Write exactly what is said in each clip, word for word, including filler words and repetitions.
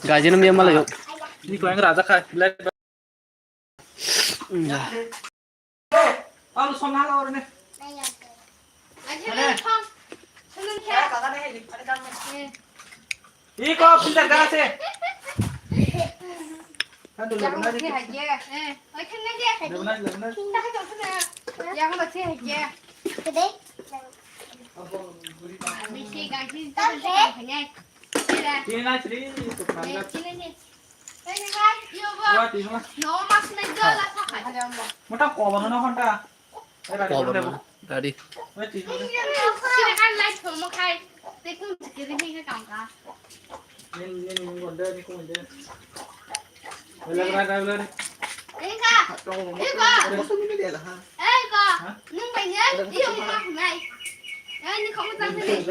Gaji no miya malayo. Ni ko yang raja kha. Alu som na la orne. Iko pintar gana se. Kan dulu. Lebnai, lebnai. Lebnai. Ini nasi, tukang gas. Wah, di mana? Mata kau mana honda? Kau mana? Tadi. Wah, di mana? Ini, ini, ini, honda, ini kau honda. Wala, wala, wala. Eka! Eka! Eka! Nung bai niya? Iyo, ma nai. Ani kau tang ni. Ei,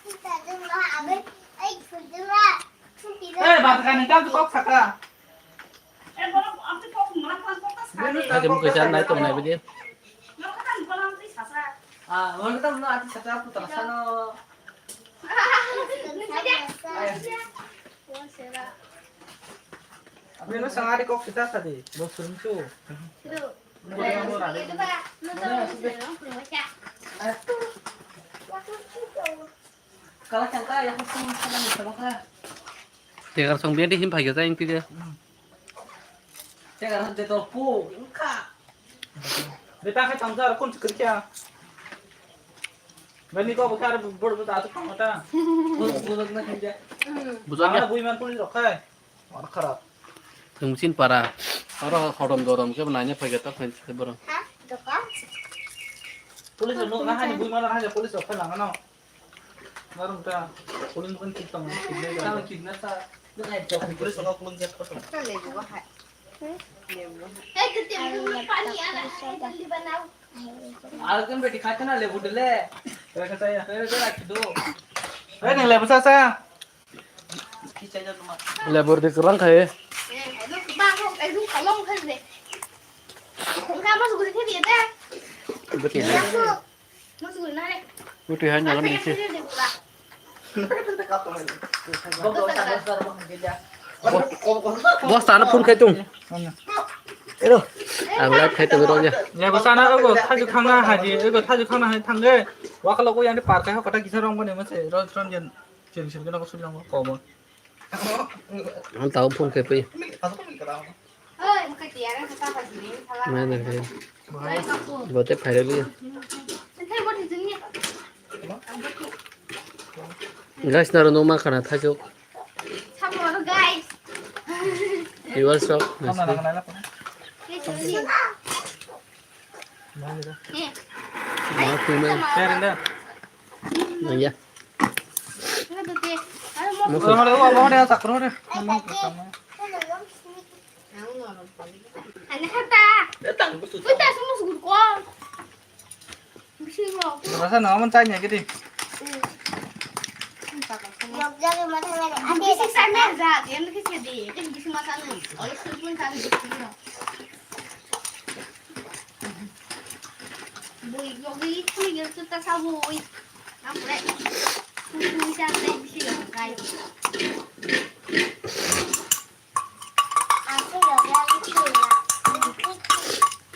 kita dulu, abis, ei, kita dulu. Eh, bata kani jam kok saka. Aja mung kaisa nai tong nai bidi. Ah, wala tam no ati saka putra sano. Abino sangari kok kita tadi, bos sungsu. Kala changka ya kok sung saka ni saka. Tegar song biya di him phaiga ta ingti de. Tegar hande to pu ka. Beta khai tangsa kun sikir kya. Gani ko bukar bor bor atu pangata. Bujang ya. Bui man police rok khai. Ar kharap. Tungsin para. Aro hodom dodom ke nanya phaiga ta khai se boro. Ha? Doka? Police no na hani bui man hani police rok khai langano. Narung ta, kuling kuling kit tong, kit nai ta. Kit na ta. Nang ai jok. Kuling songo kuling jep ko. Ka lebu ba hai. Lebu ba hai. Hey, tu tiang tu pani ala hai, jaldi banao. Alkan beti khate na lebu dele. Kaya kata ya. Kaya kata do. Hey, nang lebu sa sa. Lebu de kurang kaya. Eh, lu bang, eh, lu kalong kan de. Enggak masuk ke dia deh. Betul. Masuk. Uti hai nyalam ni se. Bos tano phone khai tung. Ero. Ang live khai tung ro ya. Ya, bos ana ogo thaju khangna haji, ogo thaju khangna hai thangge. Wakalo ko yang di parkai ho kata kisa rong bone mase. Ro ron jen. Jen jen ko sulang ko mo. Ang tao phone khai pai. Mana khai. Bote phairali. Guys, naro no ma khana thajok. Viewers rok. Ma kui ma. Ya. Mukhang. Rasa no aman tanya gede. Bui, bui, bui, bui, bui, bui. Bui, bui, bui, bui.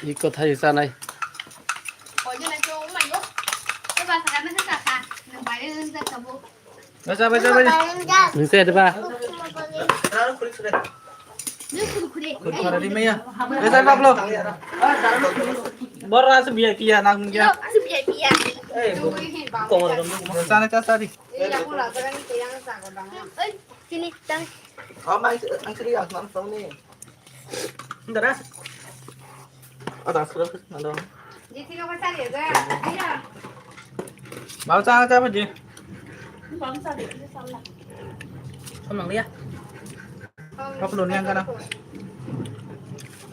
Iko thai sanai. Baca, baca, baca. Nse, ada ba? Kurkure di maya. Nse, Pablo. Bor asu V I P ya, nak mungkin. Asu V I P ya. Sana cari. Sini, tang. Oh, ang sili ang nang tong ni. Daras. Ada sudah nalo. Mau cakap apa ji? Sama dia. Apa lu ni yang kana?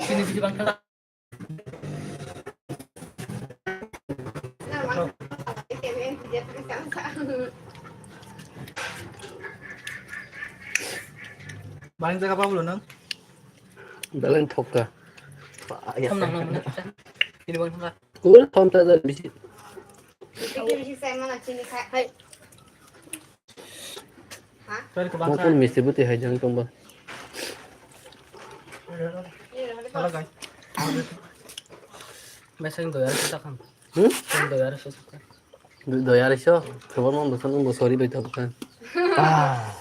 Sini sini bang. Maling jaga apa belum nang? Beleng thokka. Thom nang nang. Chini bang thangkha. Kur thom ta jar bisi. Bisi bisi sai mana chini khai. Hai. Ha? Sorry, ko bang Mokol sai. Misti buti hai jang tongba. Hello, guys. Meseng doyar kita kan. Hmm? Doyar susu kan. Doyar iso. Khobor mon bosan bo sorry bai tabukha. Ah.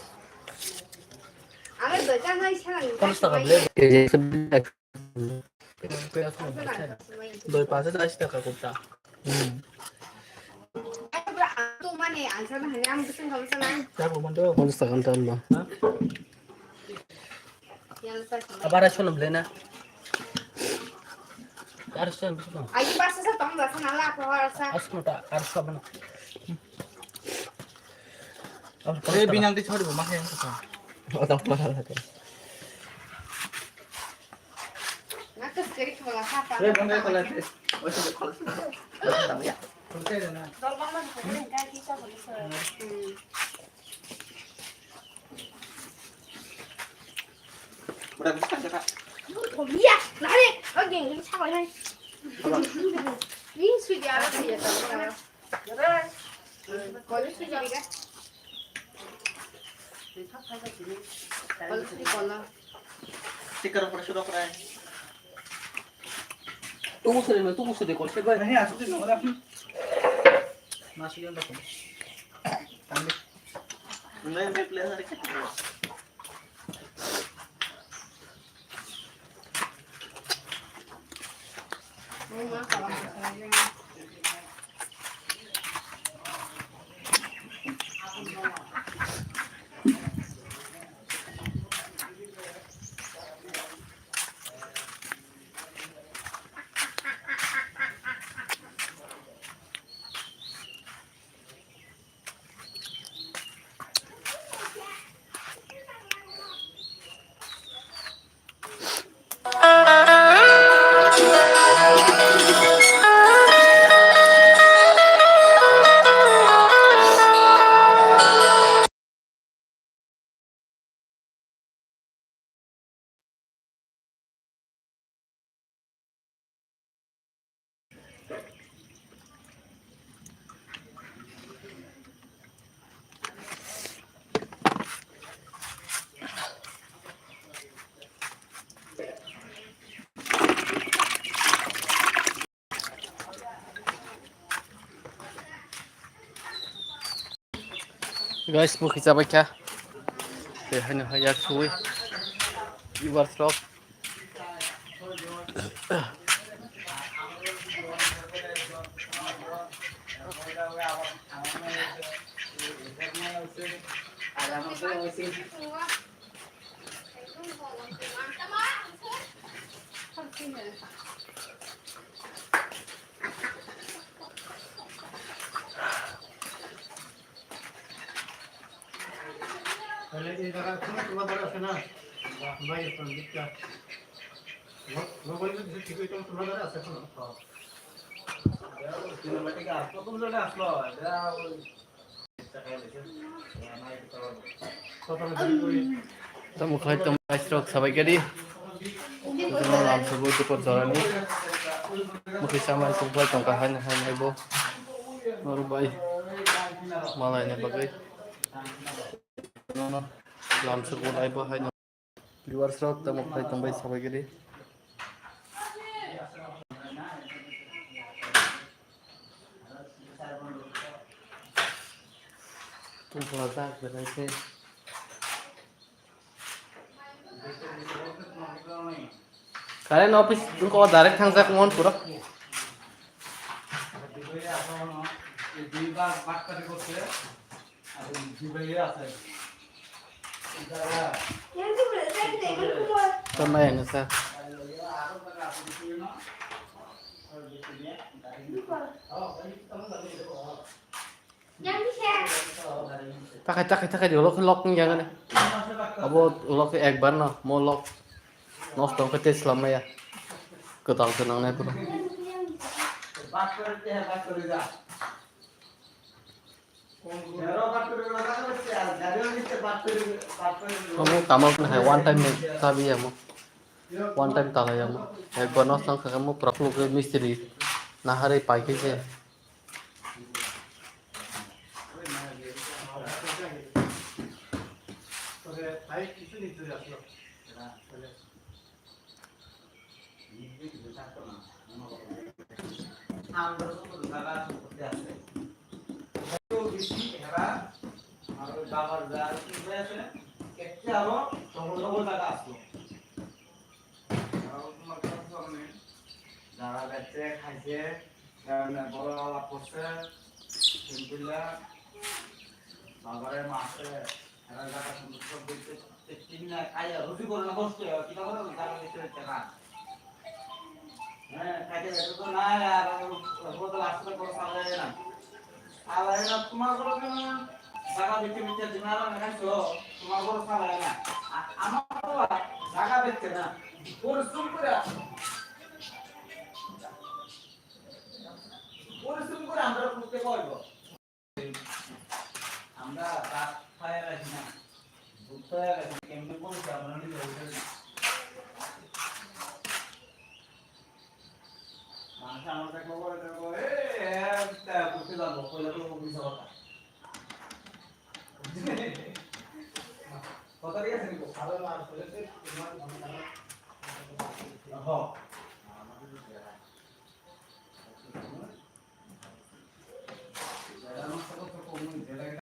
Ame doyar nai sana. Kono sa kable. Ke je se Doi paanch hajar ashi taka kurta. Hmm. Jago, mando. Ponchas taka wngkha hwnba? Ha? Abar ashi no belai na. Ashi no, ashi no. Ashi no ta, ashi no. Eh, binang di chhori bo, ma khe ang kasa. O tong ma la khe. Sticker pore sudah pore. Tunggu sini, tunggu sini, kau siapa? Ini asli semua. Masih yang tak. Nggak, yang play hari kita. Guys, mukhi chabai kha. Tei haino hai yak suwi. Viewers rok. তাহলে এই জায়গায় কোনো তুলাধার আছে না? ভাই, এখন দিকটা। লো-, লোকালি যদি ঠিক হইতো, তুলাধার আছে কোনো? সিনেমাটিক আর প্রথম জনে আসলো, এটা ওই Tamo khlai tong guys rok sabai gadi. Tamo lam subu dukor jorani. Mukhi samai sung khlai tong kahai nahai nai bo. Norok bai. Malai ni bagwi. Nono lam subu nai bo hai. Viewers rok tamo khlai tong bai sabai gidi. Tungpla jak belai khe. Current office wngkha o direct thangjak mon pura. Tongnai ano sa. Takai, takai, takai, di ulok, ulok ni jangan ni. Abo ulok ekbar no, mo ulok. Nosto khe tei swlam maya. Kwtal khe nangnai phuru. Omo tamo phano hai one time ni chabi ya mo. One time talai amo. Ekbar no sang kha mo prak luk mistri. Nahari pai khe se. Dara bette, khaise, karone boro alap korse, simpulla, babare mase, era jaga sumbu sumbu bette, tinna kaya ruji korona hoste, kita korona jaga bette bette na. Heh, khaise bette to na, ar hotel asle koro sale na. Sale na, tomar koro keno jaga bette bette dinara na kaiso, tomar koro sale na. A-, amar koro jaga bette na. Porisom kore asle. পরিশ্রম করে আমরা করতে পারবো। আমরা রাত পায়ে রাখি না, ভূত পায়ে রাখি না, কেমনে করেছে আমরা নিজে বুঝে না। মানুষ আমার কাছে খবর দেবো, "এ, এ, এ, করতে যাবো, কইলে তো অফিস কথা।" কথা ঠিক আছে নি? ভালো না, আসলে তো তোমার মন খারাপ। হ।